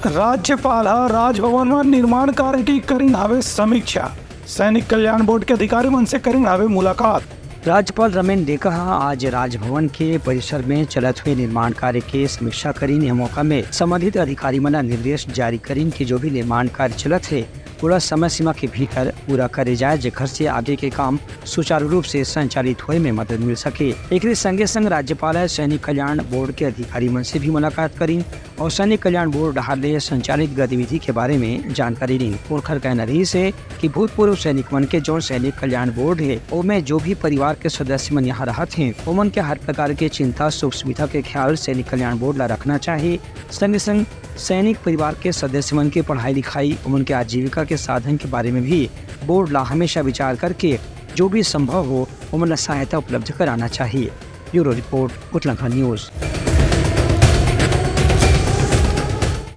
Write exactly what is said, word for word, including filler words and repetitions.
राज्यपाल ह राजभवन म निर्माण कार्य के करिन हावे समीक्षा। सैनिक कल्याण बोर्ड के अधिकारी मन से करिन हावे मुलाकात। राज्यपाल रमेन डेका ह आज राजभवन के परिसर में चलत हुए निर्माण कार्य के समीक्षा करिन। ए मौका में संबंधित अधिकारी मन ल निर्देश जारी करिन कि जो भी निर्माण कार्य चलत हे, ओला समय सीमा के भीतर पूरा करे जाए, जेखर से आगे के काम सुचारू रूप से संचालित होए में मदद मिल सके। एकरे संगे संग राज्यपाल ह सैनिक कल्याण बोर्ड के अधिकारी मन से भी मुलाकात करिन और सैनिक कल्याण बोर्ड डहार ले संचालित गतिविधि के बारे में जानकारी दीन। ओखर कहना रहिस हे कि भूतपूर्व सैनिक मन के जौन सैनिक कल्याण बोर्ड हे, ओमे जो भी परिवार के सदस्य मन यहाँ रहत हें, ओमन के हर प्रकार के चिंता, सुख सुविधा के ख्याल सैनिक कल्याण बोर्ड ला रखना चाहिए। संगे संग सैनिक परिवार के सदस्य मन के पढ़ाई लिखाई, ओमन के आजीविका के साधन के बारे में भी बोर्ड ला हमेशा विचार करके जो भी संभव हो, ओमन ला सहायता उपलब्ध कराना चाहिए। ब्यूरो रिपोर्ट, उतलाखंड न्यूज।